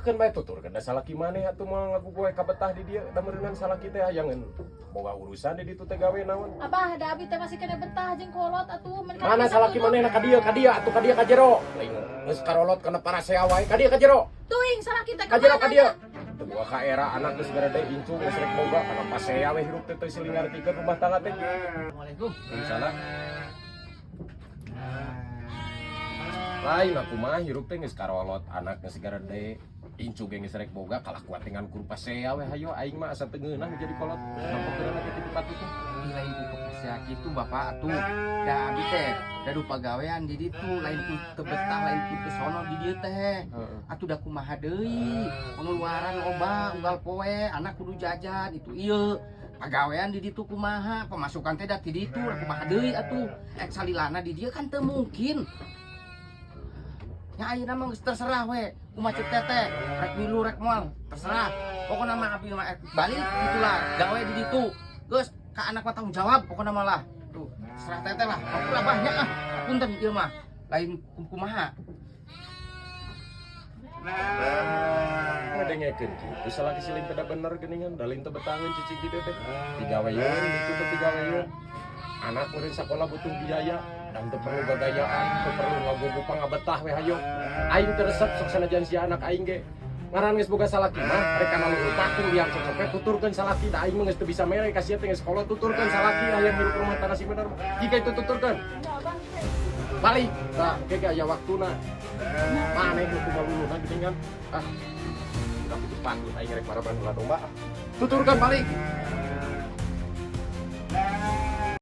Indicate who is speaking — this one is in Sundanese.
Speaker 1: Keun bae tuturkeun da salaki maneh atuh moal ngagugu we kabetah di dieu, da meureunan salaki teh hayangeun boga urusan di ditu teh gawe naon.
Speaker 2: Abah, da abi teh masih kena betah jeung kolot atuh. Men
Speaker 1: Mana salaki maneh na ka dieu, ka dieu atuh, ka dieu ka jero. Lain geus karolot kana parasea wae, ka dieu ka jero.
Speaker 2: Tuing salaki teh
Speaker 1: Ka jero ka
Speaker 2: kemana
Speaker 1: dieu.
Speaker 2: nya?
Speaker 1: Teu boga ka era anak geus garede, incu geus rek boga, kana pasea we hirup teh teu siling ngartikeun rumah tangga teh.
Speaker 3: Assalamualaikum.
Speaker 1: Waalaikumsalam. Lain aku mah hirup teh geus karolot, anak geus garede, incu ge geus rek boga, kalakuan dengan kudu pasea we hayo. Aing mah asa teu ngeunah jadi kolot. Nempokeun lagi ti patut teh.
Speaker 3: Ih, lain ku kepesea kitu, Bapak, atuh. Da abi teh gaduh pagawean di ditu, lain ku teu betah, lain ku teu sono di dieu teh. Atuh da kumaha deui, pengeluaran loba unggal poe, anak kudu jajan itu ieu. Pagawean di ditu kumaha, pemasukan teh da ti ditu, kumaha deui atuh. Ek salilana di dieu kan teu mungkin. Ya ayeuna mah geus terserah we, kumaha ceuk teteh, rek milu rek moal, terserah. Pokokna mah abi mah balik itulah, gawe di ditu. Geus ka anak mah tanggung jawab pokokna mah lah. Tuh, serah teteh lah. Hampura, Bah, nya ah. Punten ieu mah. Lain kumaha.
Speaker 1: Ngadengekeun kitu salaki siling teu bener geuningan, da lain teu betangeun cicing kitu teh. Digaweun itu teh digaweun. Anak murid sekolah butuh biaya dan teu perlu gagayaan, teu perlu ngagugu pangabetah we hayo. Aing teu resep sok sanajan sia anak aing ge. Ngaran geus boga salaki mah rek kana luhur paku liang cocoknya tuturkeun salaki, da aing mah geus teu bisa mere ka sia teh geus kolot, tuturkeun salaki hayang hirup rumah tangga sing bener. Jika itu tuturkeun.
Speaker 2: Abah.
Speaker 1: Balik, tah ke ge aya waktuna. Maneh nu kumaha geuningan. Ah. Udah putus patut aing rek maraban heula domba. Tuturkeun balik.